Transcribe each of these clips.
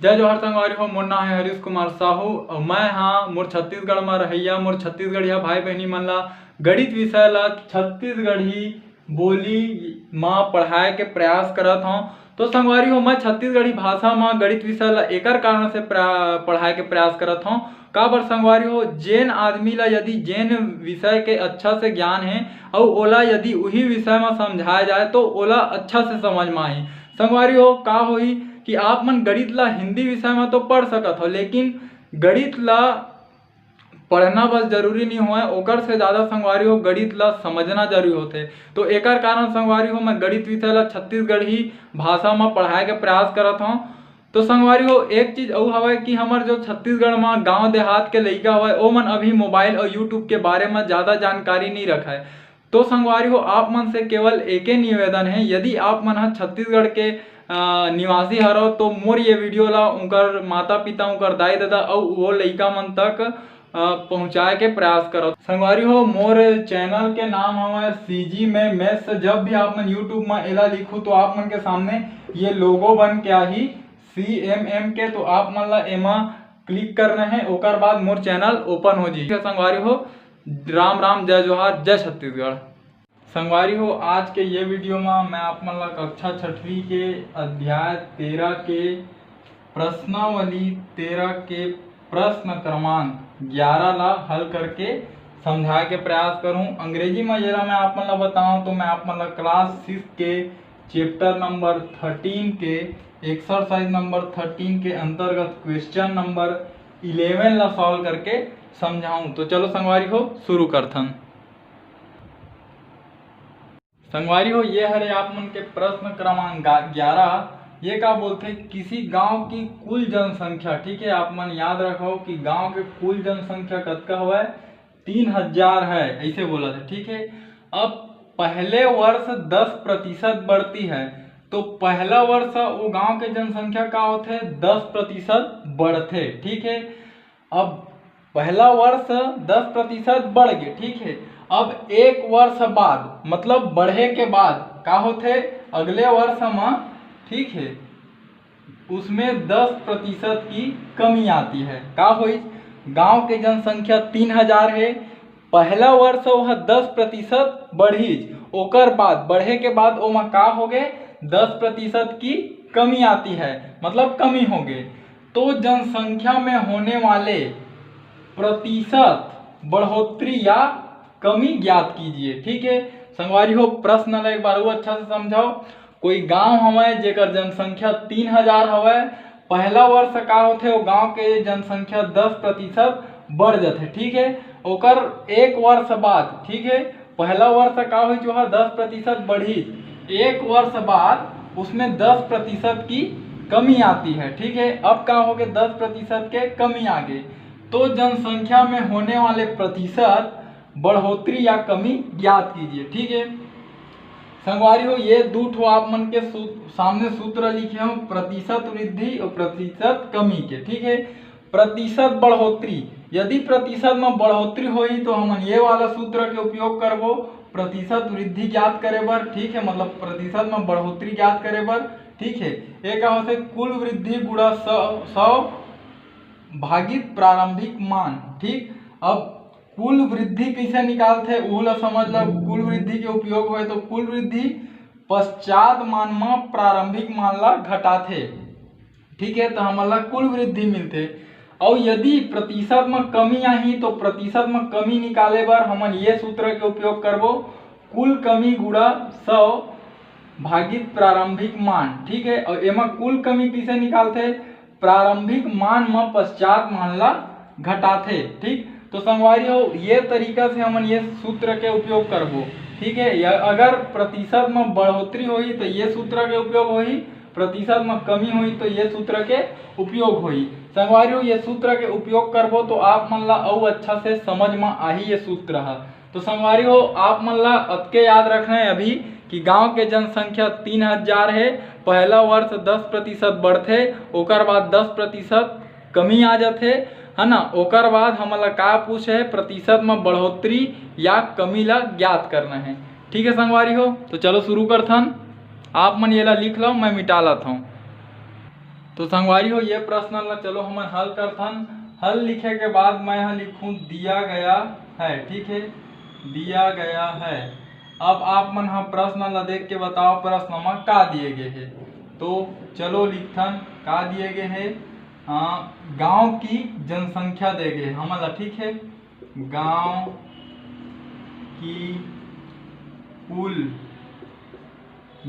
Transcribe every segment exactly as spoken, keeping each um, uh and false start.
जय जोहार संगवारी हो, मोर नाम है हरीश कुमार साहू और मैं हाँ मोर छत्तीसगढ़ में रहैया मोर छत्तीसगढ़िया भाई बहनी मन ला गणित विषय ला छत्तीसगढ़ी बोली मा पढ़ाए के प्रयास करत हौं। तो संगवारी हो, मैं छत्तीसगढ़ी भाषा मा गणित विषय ला एकर कारण से प्रा-, पढ़ाए के प्रयास करत हौं। काबर संगवारी हो, जेन आदमी ला यदि जेन विषय के अच्छा से ज्ञान है और ओला यदि उही विषय मा समझाया जाए तो ओला अच्छा से समझ मा आही। संगवारी हो, का होही कि आप मन गणित ला हिंदी विषय मा तो पढ़ सकत हो, लेकिन गणित ला पढ़ना बस जरूरी नहीं होय, ओकर से ज़्यादा संगवारी हो गणित ला समझना जरूरी होथे। तो एकर कारण संगवारी हो मैं गणित विषय ला छत्तीसगढ़ी भाषा मा पढ़ाए के प्रयास करत हौं। तो संगवारी हो, एक चीज अउ हवय कि हमर जो छत्तीसगढ़ मा गांव देहात के लइका हवय, ओमन अभी मोबाइल और YouTube के बारे मा ज़्यादा जानकारी नहीं रखय। तो संगवारी हो, आप मन से केवल एके निवेदन है, यदि आप मन ह छत्तीसगढ़ के, अ, निवासी हरव तो मोर ये वीडियो ला उनकर माता पिता, उनकर दाई ददा अउ वो लइका मन तक, अ, पहुँचाए के प्रयास करव। संगवारी हो, मोर चैनल के नाम हवय CG में Maths। जब भी आप मन YouTube में एला लिखू तो आप मन के सामने ये लोगो बन के आही CMM के, तो आप मन ला एमा क्लिक करना है, ओकर बाद मोर चैनल ओपन हो जाही। संगवारी हो, राम राम, जय जोहार, जय छत्तीसगढ़। संगवारी हो, आज के ये वीडियो में मैं आप मन ला कक्षा छठवीं के अध्याय तेरह के प्रश्नावली तेरह के प्रश्न क्रमांक ग्यारह ला हल करके समझाए के प्रयास करूँ। अंग्रेजी में जेला मैं आप मन ला बताऊँ तो मैं आप मन ला क्लास सिक्स के चैप्टर नंबर थर्टीन के एक्सरसाइज नंबर थर्टीन के अंतर्गत क्वेश्चन नंबर इलेवन ला सॉल्व करके समझाऊँ। तो चलो संगवारी हो, शुरू करथन। संगवारी हो, ये हरे आप मन के प्रश्न क्रमांक गा-, ग्यारह। ये का बोलथे, किसी गांव की कुल जनसंख्या, ठीक है, आप मन याद रखो कि गांव के कुल जनसंख्या कतका हवय, तीन हजार है, ऐसे बोला था, ठीक है। अब पहले वर्ष दस प्रतिशत बढ़ती है, तो पहला वर्ष वो गांव के जनसंख्या का होथे, दस प्रतिशत बढ़थे, ठीक है। अब पहला वर्ष दस प्रतिशत बढ़ गए, ठीक है। अब एक वर्ष बाद, मतलब बढ़े के बाद का होथे, अगले वर्ष में, ठीक है, उसमें दस प्रतिशत की कमी आती है। का होइस, गांव के जनसंख्या तीन हजार है, पहला वर्ष वह दस प्रतिशत बढ़ीच, ओकर बाद, बढ़े के बाद ओमा का हो गए, दस प्रतिशत की कमी आती है, मतलब कमी हो गए। तो जनसंख्या में होने वाले प्रतिशत बढ़ोतरी या कमी ज्ञात कीजिए। ठीक है संगवारी हो, प्रश्न ला एक बार वो अच्छा से समझाओ। कोई गांव हवय जेकर जनसंख्या तीन हजार हवय, पहला वर्ष का होथे, वो गांव के जनसंख्या दस प्रतिशत बढ़ जाथे। ठीक है, ओकर एक वर्ष बाद, ठीक है, पहला वर्ष का होइस, जो है दस प्रतिशत बढ़ी, एक वर्ष बाद उसमें दस प्रतिशत की कमी आती है। ठीक है, अब का हो गए, दस प्रतिशत के कमी आ गई, तो जनसंख्या में होने वाले प्रतिशत बढ़ोतरी या कमी ज्ञात कीजिए। ठीक है संगवारी हो, ये दू ठो आप मन के सू-, सामने सूत्र लिखे हो, प्रतिशत वृद्धि और प्रतिशत कमी के। ठीक है, प्रतिशत बढ़ोतरी, यदि प्रतिशत में बढ़ोतरी होई तो हमन ये वाला सूत्र के उपयोग करबो प्रतिशत वृद्धि ज्ञात करे बर। ठीक है, मतलब प्रतिशत में बढ़ोतरी ज्ञात करे बर। ठीक है, ये का होथे, कुल वृद्धि गुणा सौ, सौ भागित प्रारंभिक मान। ठीक, अब कुल वृद्धि कैसे निकालथे, उहू ला समझ लो। कुल वृद्धि के उपयोग होए तो कुल वृद्धि पश्चात मान म प्रारंभिक मान ला घटाथे। ठीक है, तो हमन ला कुल वृद्धि मिलथे। और यदि प्रतिशत म कमी आही तो प्रतिशत म कमी निकाले बर हमन ये सूत्र के उपयोग करबो, कुल कमी गुणा सौ भागित प्रारंभिक मान। ठीक है, और एमा कुल कमी किसे निकालथे, प्रारंभिक मान म पश्चात मान ला घटाथे। ठीक, तो संगवारी हो, ये तरीका से हमन ये सूत्र के उपयोग करबो। ठीक है, या अगर प्रतिशत म बढ़ोतरी होही तो ये सूत्र के उपयोग होही, प्रतिशत म कमी होही तो ये सूत्र के उपयोग होही। संगवारी हो, ये सूत्र के उपयोग करबो तो आप मन ला अउ अच्छा से समझ म आही ये सूत्र ह। तो संगवारी हो, आप मन ला अतके याद रखना है अभी कि गांव के जनसंख्या तीन हजार है, पहला वर्ष दस प्रतिशत बढ़थे, ओकर बाद दस प्रतिशत कमी आ जाथे, है ना। ओकर बाद हमन ला का पूछे है, प्रतिशत में बढ़ोतरी या कमी ला ज्ञात करना है। ठीक है संगवारी हो, तो चलो शुरू करथन। आप मन येला लिख लो, मैं मिटा लात हूँ। तो संगवारी हो, ये प्रश्न ला चलो हमन हल करथन। हल लिखे के बाद मैं ह लिखूं दिया गया है, ठीक है, दिया गया है। अब आप मन ह प्रश्न ला देख के बताओ, प्रश्न म का दिए गए हे। तो चलो लिखथन, का दिए गए हे? अ, गांव की जनसंख्या दे गए हे हमन ला, ठीक है, गांव की कुल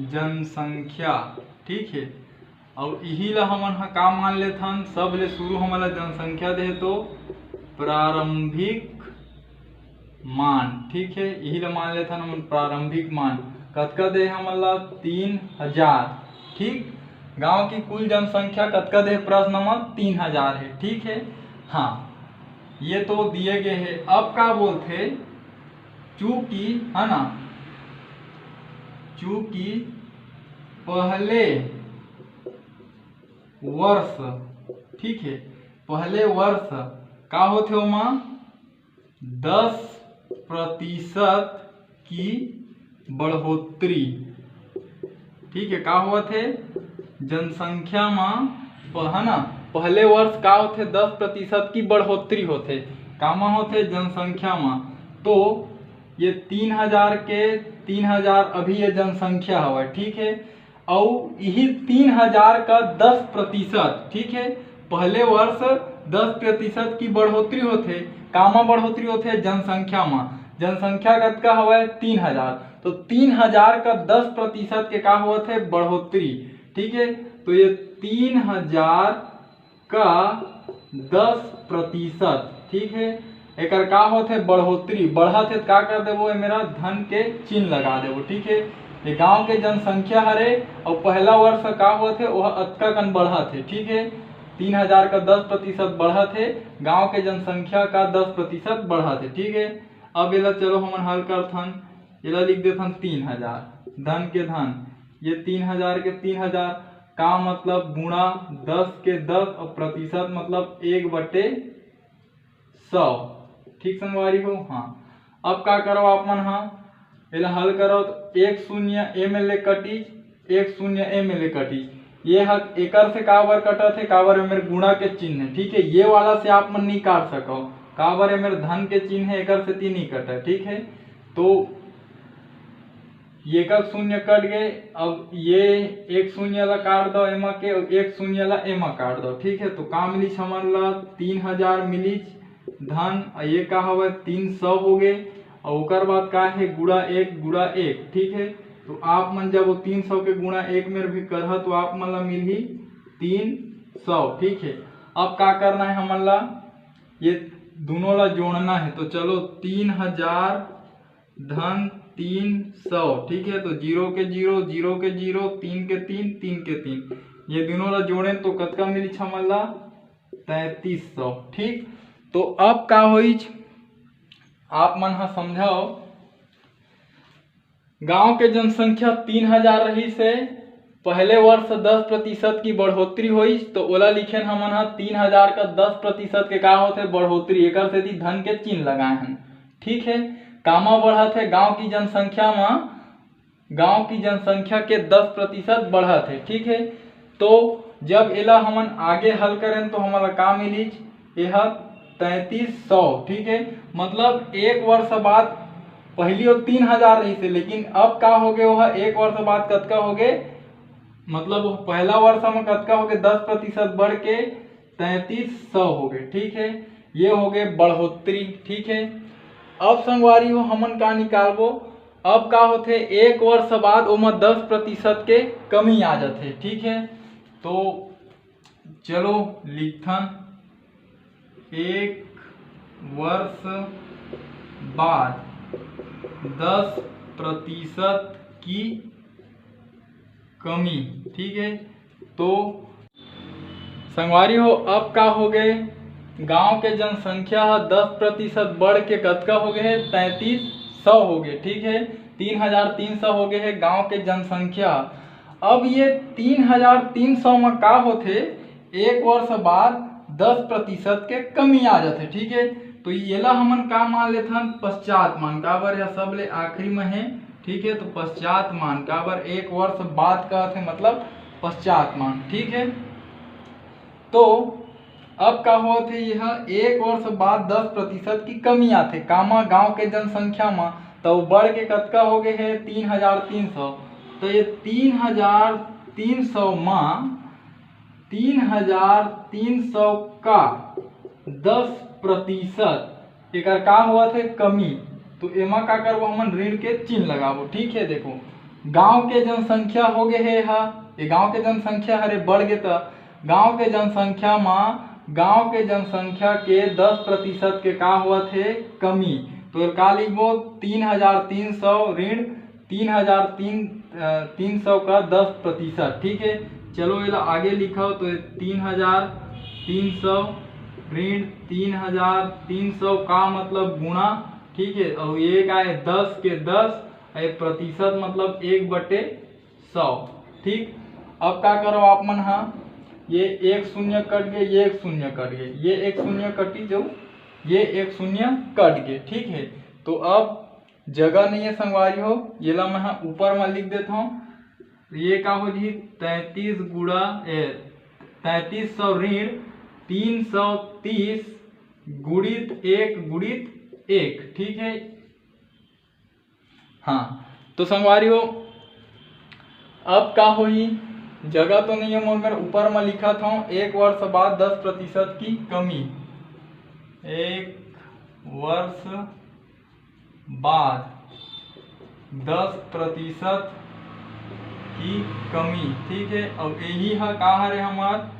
जनसंख्या, ठीक है। अउ इही ला हमन ह का मान लेथन, सबले शुरू हमन ला जनसंख्या दे हे तो प्रारंभिक मान, ठीक है, इही ला मान लेथन हमन प्रारंभिक मान। कतका दे हे हमन ला? तीन हजार। ठीक, गांव की कुल जनसंख्या कतका दे हे? प्रश्न म तीन हजार है, ठीक है। हाँ, ये तो दिए गए है। अब का बोलथे, चूंकि, है ना, चूंकि पहले वर्ष, ठीक है, पहले वर्ष का होथे ओमा? दस प्रतिशत की बढ़ोतरी, ठीक है, का होवत हे? जनसंख्या म प-, है ना, पहले वर्ष का होथे? दस प्रतिशत की बढ़ोतरी होथे। कामा होथे? जनसंख्या म। तो ये तीन हजार के, तीन हजार अभी ये जनसंख्या हवय, ठीक है, अउ इही तीन हजार का दस प्रतिशत, ठीक है, पहले वर्ष दस प्रतिशत की बढ़ोतरी होथे। कामा बढ़ोतरी होथे? जनसंख्या म। जनसंख्या कतका हवय? तीन हजार। तो तीन हजार का दस प्रतिशत के का होवत हे? बढ़ोतरी, ठीक है। तो ये तीन हजार का दस प्रतिशत, ठीक है, एकर का होथे? बढ़ोतरी। बढ़त हे त का कर देबो? ए मेरा धन के चिन्ह लगा देबो, ठीक है। ये गांव के जनसंख्या हरे अउ पहला वर्ष का होथे, ओह अतका कन बढ़त हे, ठीक है। तीन हजार का दस प्रतिशत बढ़त हे, गांव के जनसंख्या का दस प्रतिशत बढ़त हे, ठीक है। अब एला चलो हमन हल करथन, एला लिख देथन तीन हजार, धन के धन, ये तीन हजार के तीन हजार, का मतलब गुणा दस के दस और प्रतिशत मतलब एक बटे सौ। ठीक संगवारी हो, हाँ। अब का करो आप मन, हाँ, एला हल करो तो एक शून्य ए में ले कटिस, एक शून्य ए में ले कटिस। ये ह एकर से काबर कटत हे? काबर एमेर गुणा के चिन्ह हे, ठीक है। ये वाला से आप मन नहीं काट सको, काबर एमेर धन के चिन्ह हे, एकर सेती नहीं कटे, ठीक है। तो ये का शून्य कट गए। अब ये एक शून्य ला काट दो एमा के, अउ एक शून्य ला एमा काट दो, ठीक है। तो का मिलिस हमन ला? तीन हजार मिलिस धन, अउ ये का हवय? तीन सौ हो गए। अउ ओकर बाद का है? गुणा एक, गुणा एक, ठीक है। तो आप मन जब वो तीन सौ के गुणा एक मेर भी करहा तो आप मन ला मिलही तीन सौ, ठीक है। अब का करना है हमन ला? ये दोनों ला जोड़ना है। तो चलो, तीन हजार धन तीन सौ, ठीक है। तो जीरो के जीरो, जीरो के जीरो, तीन के तीन, तीन के तीन, ये दोनों ला जोड़े तो कतका मिलिस हमन ला? तैंतीस सौ, ठीक। तो अब का होइच, आप मन ह समझाओ, गांव के जनसंख्या तीन हजार रहिस हे, पहले वर्ष दस प्रतिशत की बढ़ोतरी होइस, तो ओला लिखेन हमन ह तीन हजार का दस प्रतिशत के का होथे? बढ़ोतरी। एकर सेती धन के चिन्ह लगाए हन, ठीक है। कामा बढ़त हे? गांव की जनसंख्या म, गांव की जनसंख्या के दस प्रतिशत बढ़त हे, ठीक है। तो जब एला हमन आगे हल करेन तो हमन ला का मिलिच? एह तैंतीस सौ, ठीक है। मतलब एक वर्ष बाद, पहली वो तीन हजार रहिस हे, लेकिन अब का हो गए? वह एक वर्ष बाद कतका हो गए? मतलब वो पहला वर्ष में कतका हो गए? दस प्रतिशत बढ़ के तैंतीस सौ हो गए, ठीक है। ये हो गए बढ़ोतरी, ठीक है। अब संगवारी हो, हमन का निकालबो? अब का होथे? एक वर्ष बाद ओमा दस प्रतिशत के कमी आ जाथे, ठीक है। तो चलो लिखथन, एक वर्ष बाद दस प्रतिशत की कमी, ठीक है। तो संगवारी हो, अब का हो गए? गांव के जनसंख्या ह दस प्रतिशत बढ़ के कतका हो गए हे? तैंतीस सौ हो गए, ठीक है। तीन हजार तीन सौ हो गए हे गांव के जनसंख्या। अब ये तीन हजार तीन सौ में का होथे? एक वर्ष बाद दस प्रतिशत के कमी आ जाथे, ठीक है। तो येला हमन का मान लेथन? पश्चात मान। काबर यह सबले आखिरी में है, ठीक है। तो पश्चात मान, काबर एक वर्ष बाद का थे, मतलब पश्चात मान, ठीक है। तो अब का होत हे, यह एक वर्ष बाद दस प्रतिशत की कमी आथे। कामा गांव के जनसंख्या म, तो बढ़ के कतका हो गए हे? तीन हजार तीन सौ। तो ये तीन हजार तीन सौ म तीन हजार तीन सौ का दस प्रतिशत, एकर का होवत हे? कमी। तो एमा का करबो हमन? ऋण के चिन्ह लगाबो। ठीक है, देखो, गांव के जनसंख्या हो गए हे हा, ये गांव के जनसंख्या हरे, बढ़ गे, त गांव के जनसंख्या म गांव के जनसंख्या के दस प्रतिशत के का होवत हे? कमी। तो एला का लिखबो? तीन हजार तीन सौ ऋण तीन हजार तीन, अ, तीन सौ का दस प्रतिशत। ठीक है, चलो एला आगे लिखो, तो ये तीन हजार तीन सौ ऋण तीन हजार तीन सौ का मतलब गुणा, ठीक है, और ये का है? दस के दस, और ये प्रतिशत मतलब एक बटे सौ। ठीक, अब का करो आप मन हा, ये एक शून्य कट गए, ये एक शून्य कट गए, ये एक शून्य कटी जाऊ, ये एक शून्य कट गए। ठीक है, तो अब जगह नहीं है संगवारी हो, येला मैं हा ऊपर में लिख देता हूँ। ये का हो जी? तैंतीस गुणा, ए, तैंतीस सौ ऋण तीन सौ तीस गुणित एक गुणित एक। ठीक है, हाँ, तो संगवारी हो, अब का होही? जगह तो नहीं है मोर मेर, ऊपर में लिखत हूँ, एक वर्ष बाद दस प्रतिशत की कमी, एक वर्ष बाद दस प्रतिशत की कमी। ठीक है, अब यही हा का हरे हमार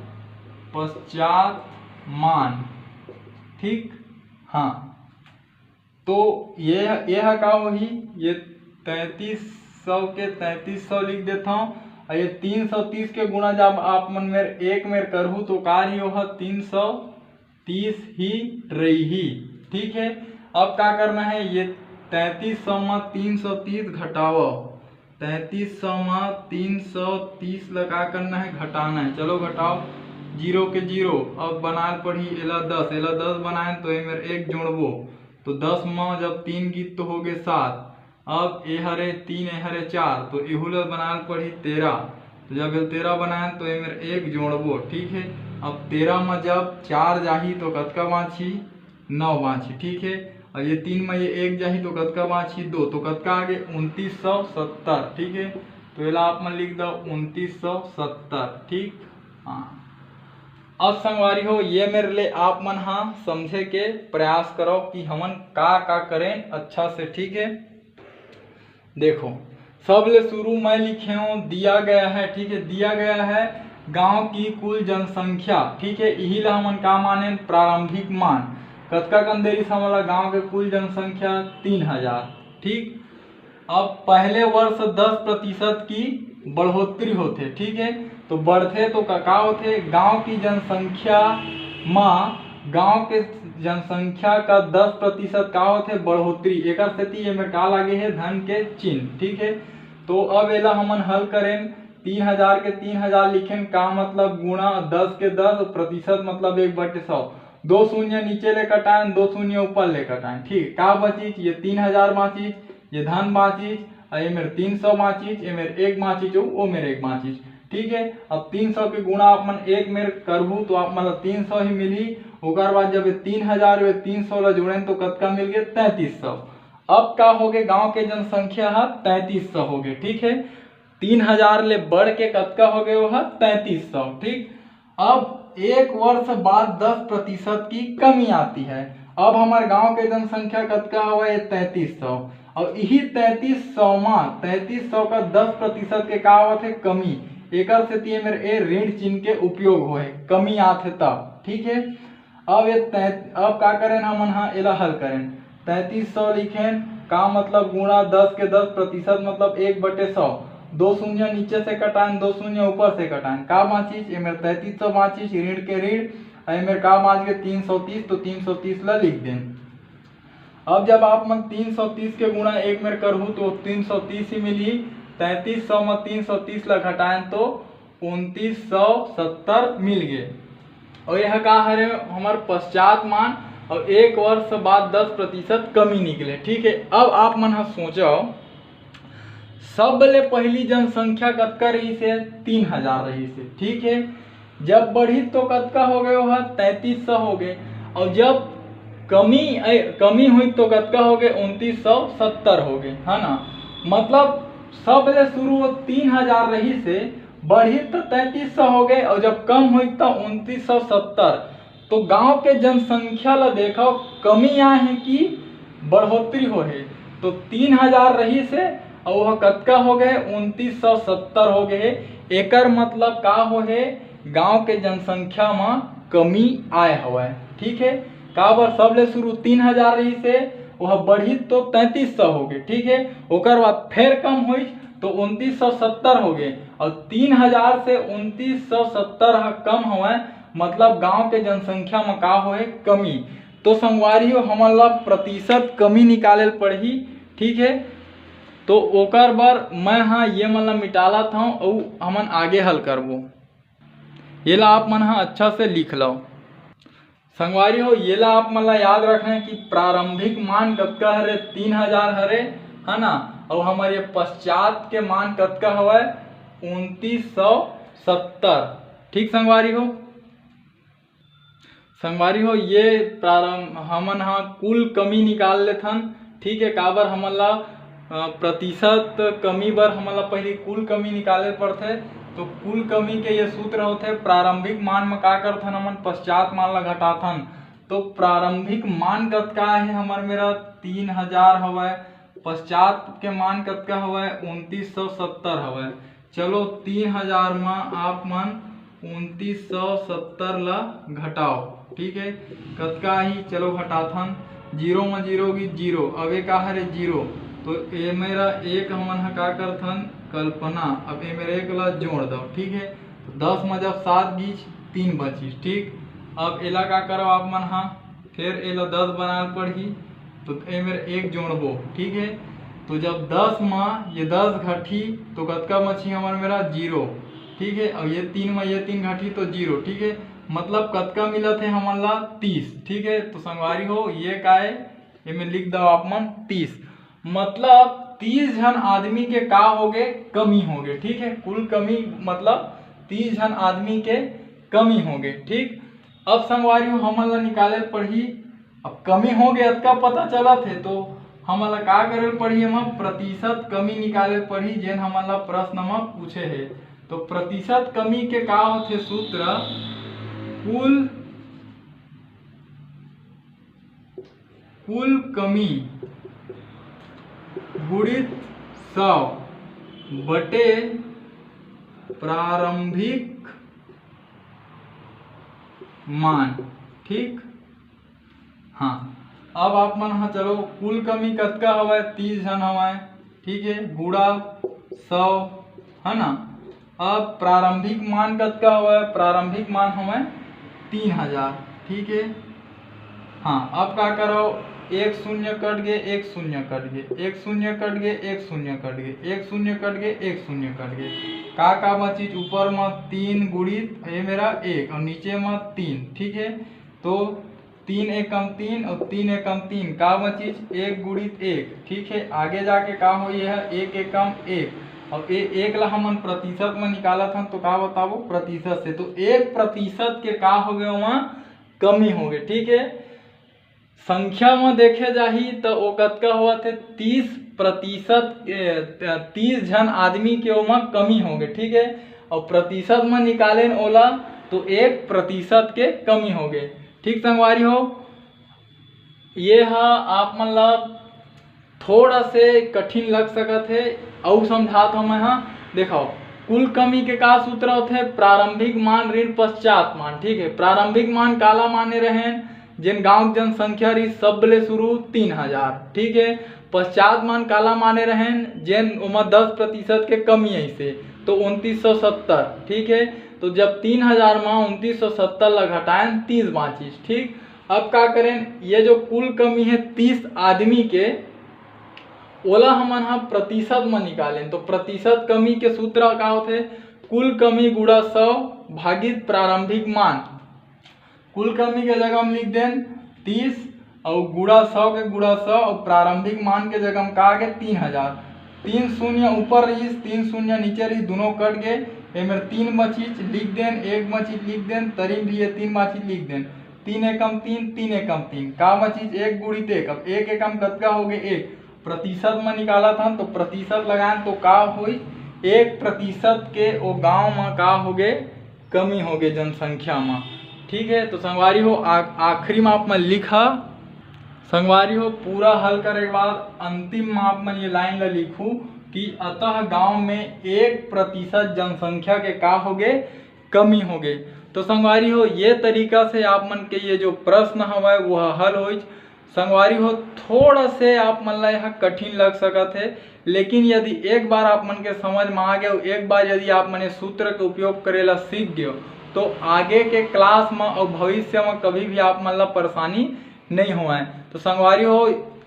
पश्चात मान। ठीक, हाँ, तो ये ये हा का होही? ये तैंतीस सौ के तैंतीस सौ लिख देता हूँ, और ये तीन सौ तीस के गुणा जब आप मन मेर एक मेर करहू तो का रही? ओह तीन सौ तीस ही रही। ठीक है, अब का करना है? ये तैंतीस सौ में तीन सौ तीस घटाओ, तैंतीस सौ में तीन सौ तीस ला का करना है? घटाना है। चलो घटाओ, जीरो के जीरो, अब बनाए पड़ी एला दस, एला दस बनाए तो एमेर एक जोड़बो तो दस में जब तीन गीत तो हो गए सात, अब ए हरे तीन, ए हरे चार, तो एहू ला बनाए पड़ी तेरह। तो जब ये तेरह बनाए तो एमेर एक जोड़बो, ठीक है। अब तेरह में जब चार जाही तो कतका बाँचही? नौ बाँचही, ठीक है। अब ये तीन में ये एक जाही तो कतका बाँचही? दो। तो कतका आगे? उनतीस सौ सत्तर, ठीक है। तो एला आप मन लिख दो उनतीस सौ सत्तर, ठीक। हाँ, अब संगवारी हो, ये मेर ले आप मन हा समझे के प्रयास करो कि हमन का का करें अच्छा से, ठीक है। देखो, सबले शुरू मैं लिखे हूँ दिया गया है, ठीक है, दिया गया है गांव की कुल जनसंख्या, ठीक है, यही ला हमन का माने? प्रारंभिक मान। कतका कन देरी से हमला गांव के कुल जनसंख्या? तीन हजार, ठीक। अब पहले वर्ष दस प्रतिशत की बढ़ोतरी होथे, ठीक है, तो बढ़थे तो का, का होथे? गांव की जनसंख्या मा गांव के जनसंख्या का दस प्रतिशत का होथे? बढ़ोतरी। एकर सेती एमे का लागे हे? धन के चिन्ह, ठीक है। तो अब एला हमन हल करेन, तीन हजार के तीन हजार लिखेन, का मतलब गुणा दस के दस, प्रतिशत मतलब एक बटे सौ। दो शून्य नीचे ले कटाएन, दो शून्य ऊपर ले कटाएन, ठीक। का बाँचिस? ये तीन हजार बाँचिस, ये धन बाँचिस, अउ एमेर तीन सौ बाँचिस, एमेर एक बाँचिस अउ ओमेर एक बाँचिस, ठीक है। अब तीन सौ के गुणा आप मन एक मेर करहू तो आप मन ला तीन सौ ही मिलही। ओकर बाद जब ये तीन हजार अउ तीन सौ ला जोड़ेन तो कतका मिल गे? तैंतीस सौ। अब का हो गे? गांव के जनसंख्या ह तैंतीस सौ हो गे, ठीक है। तीन हजार ले बढ़ के कतका हो गे? वो ह तैंतीस सौ, ठीक। अब एक वर्ष बाद दस प्रतिशत की कमी आती है। अब हमारे गांव के जनसंख्या कतका हवय? तैंतीस सौ। और यही तैंतीस सौ मा, तैंतीस सौ का दस प्रतिशत के का आवत है? कमी। एकर सेती एमेर ए ऋण चिन्ह के उपयोग होए, कमी आत है तब, ठीक है। अब ये तैं-, अब का करेन हमन हा? एला हल करेन। तैंतीस सौ लिखेन, का मतलब गुणा दस के दस, प्रतिशत मतलब एक बटे सौ। दो शून्य नीचे से कटाएन, दो शून्य ऊपर से कटाएन, का बाँचिस? एमेर तैंतीस सौ बाँचिस, ऋण के ऋण, अउ एमेर का बाँच गे? तीन सौ तीस, तो तीन सौ तीस ला लिख देन। अब जब आप मन तीन सौ तीस के गुणा एक मेर करहू तो तीन सौ तीस ही मिलही। तैंतीस सौ में तीन सौ तीस ला घटाएन तो उनतीस सौ सत्तर मिल गे। और यह का हरे? हमर पश्चात मान, और एक वर्ष बाद दस प्रतिशत कमी निकले, ठीक है। अब आप मन ह सोचो, सबले पहली जनसंख्या कतका रहिस हे? तीन हजार रहिस हे, ठीक है। जब बढ़ी तो कतका हो गए, वह तैंतीस सौ हो गए। और जब कमी, ए, कमी हुई तो कतका हो गए, उनतीस सौ सत्तर हो गए, है ना। मतलब सबले शुरू वो तीन हजार रहिस हे, बढ़ी तो तैंतीस सौ हो गए, और जब कम हुई तो उनतीस सौ सत्तर। तो गांव के जनसंख्या ला देखो, कमी आए हे कि बढ़ोतरी हो हे? तो तीन हजार रहिस हे, और वह कतका हो गए, उनतीस सौ सत्तर हो गए हे। एकर मतलब का हो हे? गांव के जनसंख्या म कमी आए हवय। ठीक है, काबर सबले शुरू तीन हजार रहिस हे, वह बढ़ी तो तैंतीस सौ हो गए। ठीक है, ओकर बाद फिर कम हुई तो उनतीस सौ सत्तर हो गए, और तीन हजार से उनतीस सौ सत्तर ह कम हवय, मतलब गांव के जनसंख्या म का होए, कमी। तो संगवारी हो, हमन ला प्रतिशत कमी निकाले ल पड़ही। ठीक है, तो ओकर बर मैं हा ये मन ला मिटालत हूँ, अउ हमन आगे हल करबो। ये ला आप मन हा अच्छा से लिख लो। संगवारी हो, ये ला आप मन ला याद रखना है कि प्रारंभिक मान कतका हरे, तीन हजार हरे, है ना। और हमारे पश्चात के मान कतका हवय, उनतीस सौ सत्तर। ठीक संगवारी हो, संगवारी हो, ये प्रारंभ हमन हा कुल कमी निकाल लेथन। ठीक है, काबर हमन ला प्रतिशत कमी बर हमन ला पहली कुल कमी निकाले पड़थे। तो कुल कमी के ये सूत्र होथे, प्रारंभिक मान म का करथन हमन, पश्चात मान ला घटाथन। तो प्रारंभिक मान कतका हे हमर मेरा, तीन हजार हवय। पश्चात के मान कतका हवय, उनतीस सौ सत्तर हवय। चलो, तीन हजार म आप मन उनतीस सौ सत्तर ला घटाओ। ठीक है, कतका आही, चलो घटाथन। जीरो म जीरो गी जीरो, अब ये का हरे, जीरो। तो ये मेरा एक हमन ह का करथन, कल्पना। अब ये मेरा एक ला जोड़ दो। ठीक है, तो दस म जब सात गीच, तीन बचिस। ठीक, अब एला का करो आप मन हा, फिर एला दस बनाए पड़ही। तो ए मेर एक जोड़बो, ठीक है। तो जब दस म ये दस घटही तो कतका बची हमर मेरा, जीरो। ठीक है, और ये तीन म ये तीन घटही तो जीरो। ठीक है, मतलब कतका मिलत हे हमन ला, तीस। ठीक है, तो संगवारी हो, ये का है, ये में लिख दो आप मन, तीस। मतलब तीस झन आदमी के का होगे, कमी होगे। ठीक है, कुल कमी मतलब तीस झन आदमी के कमी होगे। ठीक, अब संगवारी हो, हमन ला निकाले पड़ही। अब कमी होगे अतका पता चलत हे, तो हमन ला का करे पड़ही, एमा प्रतिशत कमी निकाले पड़ही, जेन हमन ला प्रश्न म पूछे हे। तो प्रतिशत कमी के का होथे सूत्र, कुल कुल कमी गुणित सौ बटे प्रारंभिक मान। ठीक, हाँ, अब आप मन ह चलो, कुल कमी कतका हवय, तीस झन हवय। ठीक है, गुणा सौ, है ना। अब प्रारंभिक मान कतका हवय, प्रारंभिक मान हवय तीन हजार। ठीक है, हाँ, अब का करो, एक शून्य कट गे, एक शून्य कट गे, एक शून्य कट गे, एक शून्य कट गे, एक शून्य कट गे, एक शून्य कट गे। का का बचिस, ऊपर म तीन गुणित ये मेरा एक और नीचे म तीन। ठीक है, तो तीन एकम तीन और तीन एकम तीन, का बचिस, एक गुणित एक। ठीक है, आगे जाके का होई, यह एक एकम एक, और ये एक ला हमन प्रतिशत में निकालत हन, तो का बताबो, प्रतिशत से। तो एक प्रतिशत के का हो गए, वहाँ कमी हो गए। ठीक है, संख्या में देखे जाही तो वो कतका होवत हे, तीस प्रतिशत, ए, तीस झन आदमी के ओमा कमी हो गए। ठीक है, और प्रतिशत में निकालेन ओला, तो एक प्रतिशत के कमी हो गए। ठीक संगवारी हो, ये ह आप मन ला थोड़ा से कठिन लग सकत हे, अउ समझात हूँ मैं ह। देखो, कुल कमी के का सूत्र होथे, प्रारंभिक मान ऋण पश्चात मान। ठीक है, प्रारंभिक मान काला माने रहेन, जेन गांव के जनसंख्या रही सबले शुरू तीन हजार। ठीक है, पश्चात मान काला माने रहेन, जेन ओमा दस प्रतिशत के कमी अइसे, तो उनतीस सौ सत्तर। ठीक है, तो जब तीन हजार मा उनतीस सौ सत्तर ला घटाएन, तीस बाँचिस। ठीक, अब का करें, ये जो कुल कमी है तीस आदमी के, ओला हमन ह प्रतिशत म निकालेन। तो प्रतिशत कमी के सूत्र का होथे? कुल कमी गुणा सौ भागित प्रारंभिक मान। कुल कमी के जगह हम लिख देन तीस, और गुणा सौ के गुणा सौ, और प्रारंभिक मान के जगह हम का आगे, तीन हजार। तीन शून्य ऊपर रहीस, तीन शून्य नीचे रहीस, दोनों कट गए, एमेर तीन बचिस लिख देन, एक बचिस लिख देन, तरी म भी ये तीन बचिस लिख देन। तीन एकम तीन, तीन एकम तीन, का बचिस? एक गुणित एक। अब एक एकम कतका होगे? एक। प्रतिशत म निकालत हन तो प्रतिशत लगाएन तो का होई? एक प्रतिशत के ओ गांव म का होगे? कमी होगे जनसंख्या म। ठीक है, तो संगवारी हो, आ-, आखिरी म आप मन लिखा। संगवारी हो, पूरा हल करे के बाद अंतिम म आप मन ये लाइन ला लिखू कि अतः गांव में एक प्रतिशत जनसंख्या के का होगे? कमी होगे। तो संगवारी हो, ये तरीका से आप मन के ये जो प्रश्न हवय वो ह हल होइच। संगवारी हो, थोड़ा से आप मन ला यह कठिन लग सकत है, लेकिन यदि एक बार आप मन के समझ में आ गए, एक बार यदि आप मन ये सूत्र के उपयोग करे ला सीख गए, तो आगे के क्लास में और भविष्य में कभी भी आप मन ला परेशानी नहीं होए। तो संगवारी हो,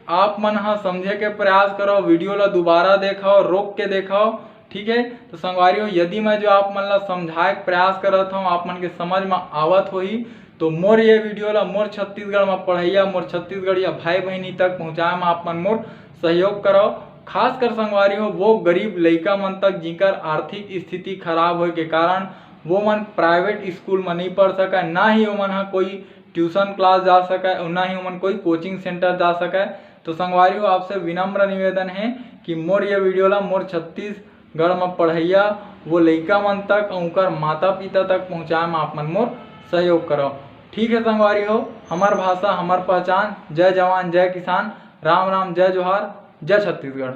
आप मन हा समझे के प्रयास करो, वीडियो ला दोबारा देखो, रोक के देखो, ठीक है। तो संगवारी हो, यदि मैं जो आप मन ला समझाए के प्रयास करत हूँ, आप मन के समझ में आवत होही, तो मोर ये वीडियो ला मोर छत्तीसगढ़ में पढ़ैया, मोर छत्तीसगढ़िया भाई बहिनी तक पहुँचाए में आप मन मोर सहयोग करो। खासकर संगवारी हो, वो गरीब लइका मन तक, जिनकर आर्थिक स्थिति खराब होए के कारण वो मन प्राइवेट स्कूल में नहीं पढ़ सके, ना ही वो मन हा कोई ट्यूशन क्लास जा सके और ना ही वो मन कोई कोचिंग सेंटर जा सके। तो संगवारी हो, आपसे विनम्र निवेदन है कि मोर ये वीडियो ला मोर छत्तीसगढ़ में पढ़ैया वो लइका मन तक और उनकर माता पिता तक पहुँचाए में आप मन मोर सहयोग करो। ठीक है संगवारी हो, हमर भाषा, हमर पहचान। जय जवान, जय किसान, राम राम, जय जोहार, जय छत्तीसगढ़।